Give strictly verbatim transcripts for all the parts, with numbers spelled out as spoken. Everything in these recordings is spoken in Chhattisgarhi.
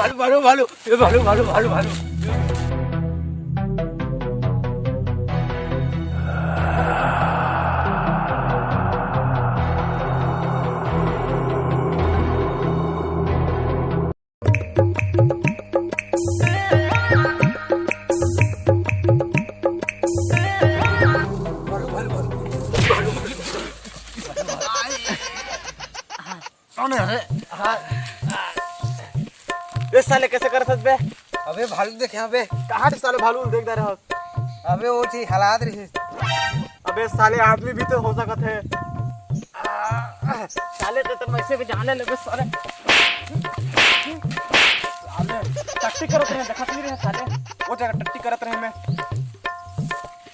भालू, भालू, भालू, ए भालू, भालू, भालू, भालू। कौन है रे? हाँ। ए साले, कैसे करत हस बे? अबे भालू देख यहाँ बे। कहाँ से साले भालू देख दे रहा? अबे वो थी हालात रही। अबे साले, आदमी भी तो हो सकत है। साले तो तुम ऐसे भी जाने लगे साले। साले टट्टी करत रहे, देखत नहीं रहे साले। वो जगह टट्टी करत रहे मैं।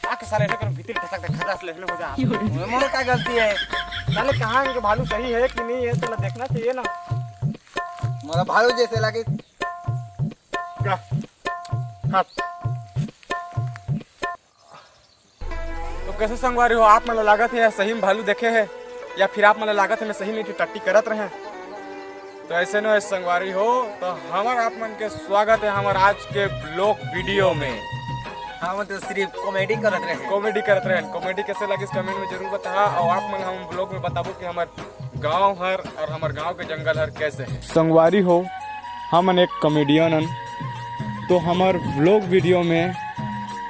आके साले ऐसे कर भीतर खसक दे, खसक ले हो जा। ओए, मोर का गलती है? साले कहाँ इनके भालू सही है कि नहीं है, तो देखना चाहिए ना। मोला भालू जैसे लगे। का? हाँ। तो कैसे संगवारी हो, आप मन ला लागत है या सही में भालू देखे है, या फिर आप मन ला लागत है मैं सही में टट्टी करत रहे? तो ऐसे न संगवारी हो, तो हमर आप मन के स्वागत है हमर आज के ब्लॉग वीडियो में। हम तो सिर्फ कॉमेडी करत रहे। कॉमेडी करत रहे। कॉमेडी कैसे लगिस कमेंट में जरूर बताहा, और आप मन हम ब्लॉग में बताबो कि हमर गांव हर और हमर गांव के जंगल हर कैसे है। संगवारी हो, हमन एक कॉमेडियन हन, तो हमर व्लॉग वीडियो में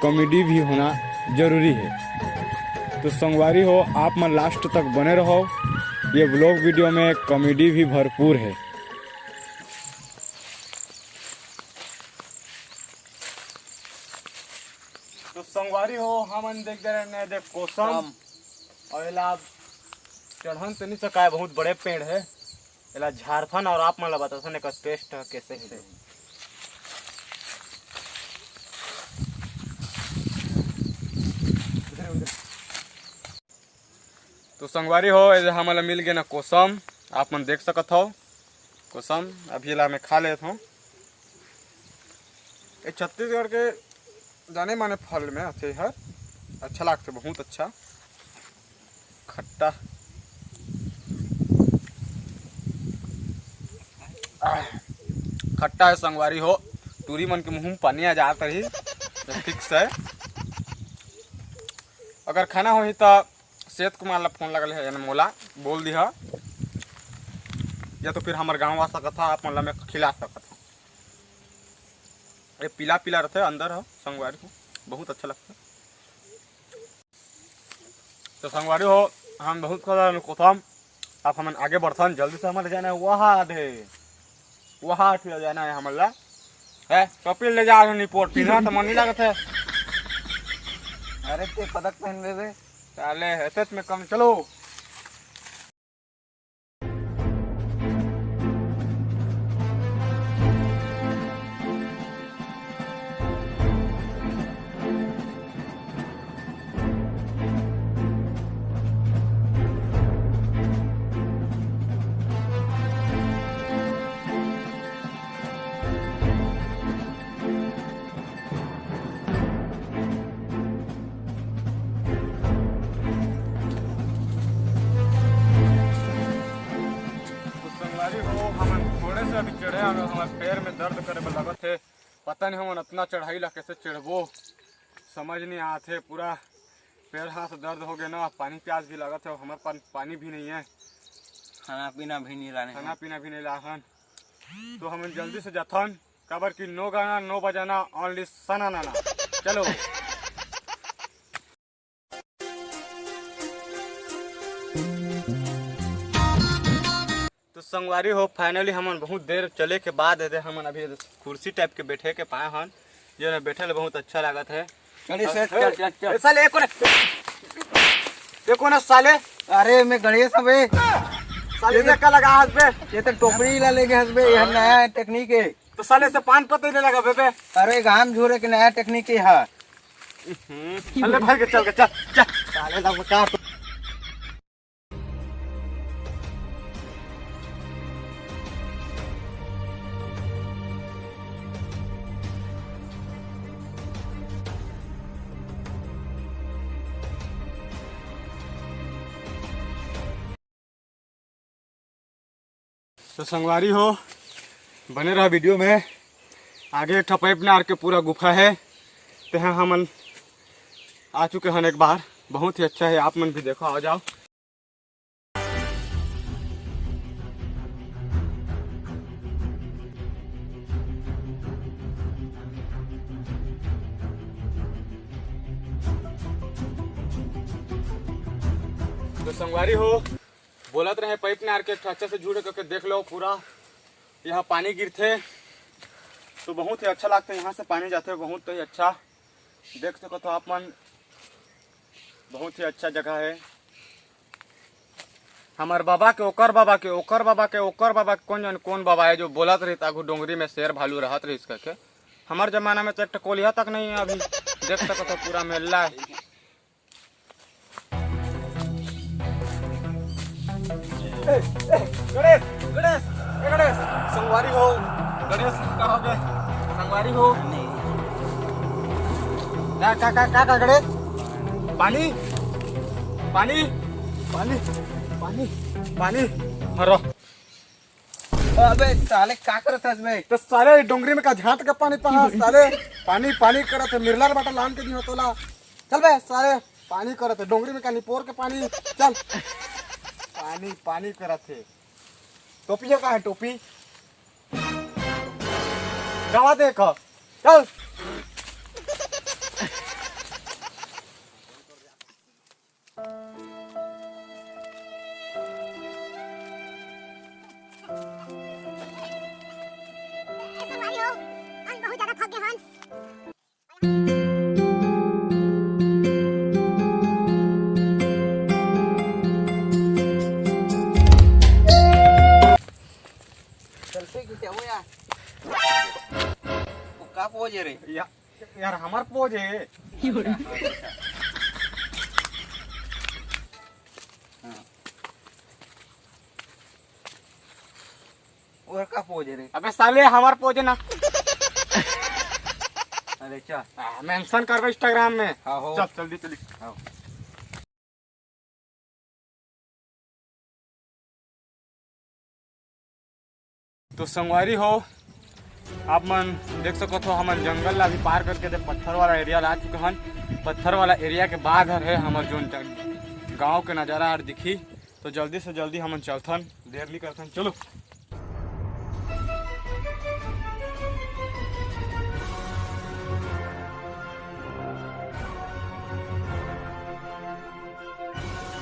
कॉमेडी भी होना जरूरी है। तो संगवारी हो, आप मन लास्ट तक बने रहो, ये व्लॉग वीडियो में कॉमेडी भी भरपूर है। तो संगवारी हो, हमन देख दे रहे हैं, देख कोसम। कोसम। और एला चढ़न तो नहीं सकाय, बहुत बड़े पेड़ है। एला झारथन और आप मन ला बताथन एकर टेस्ट ह कैसे है। तो संगवारी हो, एदे हमन ला मिल गे ना कोसम, आप मन देख सकत हो कोसम। अभी एला मैं खा लेत हूँ। ये छत्तीसगढ़ के जाने माने फल में आथे हर, अच्छा लागथे, बहुत अच्छा। खट्टा, आह, खट्टा है संगवारी हो, टूरी मन के मुंह में पानी आ जात रही। तो ठीक से अगर खाना होही तो सेत कुमार ला फोन लगल है, यानी मोला बोल दिहा, या तो फिर हमर गांव आ सकत हा, आप मन ला मैं खिला सकत हा। ये पीला पीला रहथे, अंदर ह संगवारी हो, बहुत अच्छा लगथे। तो संगवारी हो, हम बहुत खा लेन कोसम, अब हमन आगे बढ़थन, जल्दी से हमन ले जाना है वहाँ आधे, वहाँ आठ ले जाना है हमन ला। है, कपिल ले जा रहे निपोट, पिन्हा तो मन नहीं लगत है। अरे ते पदक पहन लेबे। साले, ऐसे में कम, चलो। तो संगवारी हो, हमन थोड़े से अभी चढ़े हन, हमर पैर में दर्द करे बर लगत हे। पता नहीं हमन अतना चढ़ाई ला कैसे चढ़बो, समझ नहीं आत हे। पूरा पैर हाथ दर्द हो गए ना, पानी प्यास भी लगत हे, हमर पान, पानी भी नहीं है, खाना पीना भी नहीं लाने खाना हन। पीना भी नहीं लाहन। तो हमन जल्दी से जाथन, काबर कि नो गाना, नो बजाना, only सना नाना। चलो। तो संगवारी हो, finally हमन बहुत देर चले के बाद एदे हमन अभी कुर्सी type के बैठे के पाए हन, जो ना बैठे ले बहुत अच्छा लागत है। चल, इसे चल, चल, चल। ए, साले, एको ना, एको ना, साले। अरे, मैं गणेश हवे। साले, ये तो ये का लगा हाथ पे? ये तो टोपरी ला लेगे हंस बे, ये नया technique है। तो साले से पान पत्ते ले लगा बे। अरे, घाम झूरे के नया technique है। हम्म, साले, भाग के चल के, चल, चल। साले, लग का तो संगवारी हो, बने रहा वीडियो में। आगे एक ठो पाइप नार के पूरा गुफा है, तेहा हमन आ चुके हन एक बार। बहुत ही अच्छा है, आप मन भी देखो, आ जाओ। तो संगवारी हो, बोलत रहे पाइप नार के अच्छा से झूठ करके देख लो पूरा। यहाँ पानी गिरथे तो बहुत ही अच्छा लगता है, यहाँ से पानी जाते बहुत ही अच्छा। देख सकत हो आप मन, बहुत ही अच्छा जगह है। हमर बाबा के, ओकर बाबा के, ओकर बाबा के, ओकर बाबा के, कोन जन कोन बाबा है जो बोलत रहिस आगू डोंगरी में शेर भालू रहत रहिस करके। हमर जमाना में तो एक ठो कोलिया तक नहीं है अभी, देख सकत हो पूरा मेला है। ए, ए, गणेश, गणेश, ए गणेश, संगवारी हो, गणेश का हो गए, संगवारी हो। का, का, का, का, का, गणेश? पानी, पानी, पानी, पानी, पानी, हरो। अबे साले, का करत हस बे? तो साले डोंगरी में का झांट के पानी पहा, साले पानी, पानी करत है, मिरलर बाटा लान के दियो तोला। चल बे साले, पानी करत है डोंगरी में, का निपोर के पानी। चल, पानी, पानी करत है। टोपी है, कहाँ है टोपी? गवा दे का। चल। संगवारी हो, हम बहुत ज्यादा थक गए हन। सेल्फी खिंचाओ यार। वो का पोज है रे? या, यार, हमार पोज है। हाँ। और का पोज है रे? अबे साले, हमार पोज है ना। अरे चल। आ, मेंशन करबो Instagram में। हाँ हो। चल, जल्दी चली। हाँ। तो संगवारी हो, आप मन देख सकत हो, हमन जंगल ला भी पार करके दे पत्थर वाला एरिया ला आ चुके हन। पत्थर वाला एरिया के बाद हर है हमर जोन जन-, गांव के नजारा हर दिखी। तो जल्दी से जल्दी हमन चलथन, देर नहीं करथन, चलो।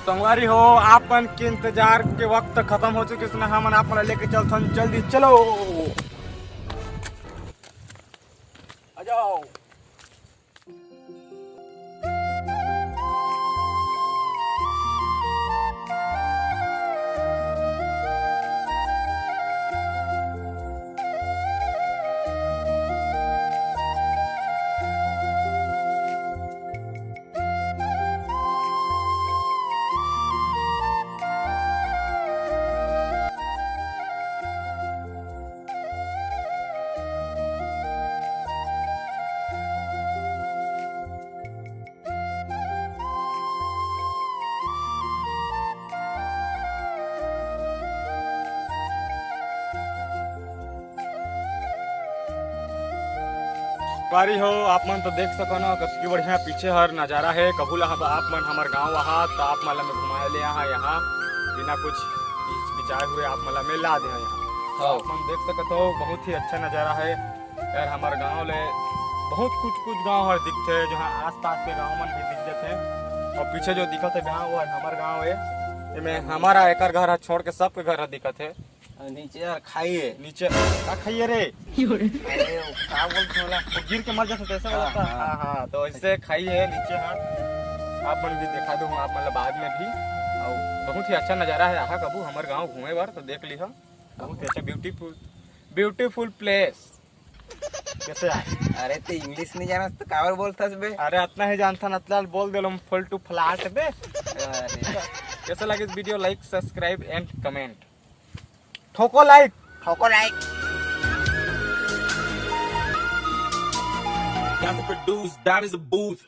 संगवारी हो, आप मन के इंतजार के वक्त खत्म हो चुके, इसने हमन आप मन लेके चलथन, जल्दी चलो। आ जाओ। संगवारी हो, आप मन तो देख सको ना, कतकी बढ़िया पीछे हर नजारा है। कभू ला हम, आप मन हमर गांव आहा, तो आप मन ला मैं घुमाए ले आहा यहाँ, बिना कुछ हिचकिचाए हुए आप मन ला मैं ला दे यहाँ। हाँ। आप मन देख सकत हो, बहुत ही अच्छा नजारा है। यार, हमर गांव ले बहुत कुछ कुछ गांव हर दिखथे, जहां आसपास के गांव मन भी दिख जथे। और पीछे जो दिखत है गांव, वो हर हमर गांव है। एमे हमारा एकर घर ह छोड़ के सबके घर ह दिखत है। और नीचे यार खाई है। नीचे का खाई है रे? अरे, वो का बोलते हैं वाला? वो गिर के मर जाते, ऐसा वाला हाँ, था? हाँ। हाँ, हाँ, तो इससे खाई है नीचे, हाँ। आप मन भी दिखा दूँ आप मतलब बाद में भी। और बहुत ही अच्छा नजारा है, आहा कभू हमर गांव घूमे बर तो देख लिहा। बहुत ही अच्छा, beautiful, beautiful place। कैसे आए? अरे, ते इंग्लिश नहीं जाना तो काबर बोलथस बे? अरे, अतना ही जानथन, अतना बोल देलो, फुल टू फ्लैट बे। अरे। कैसे लगे इस video? Like, subscribe and comment। ठोको लाइक। ठोको like. Got to produce, that is a booth।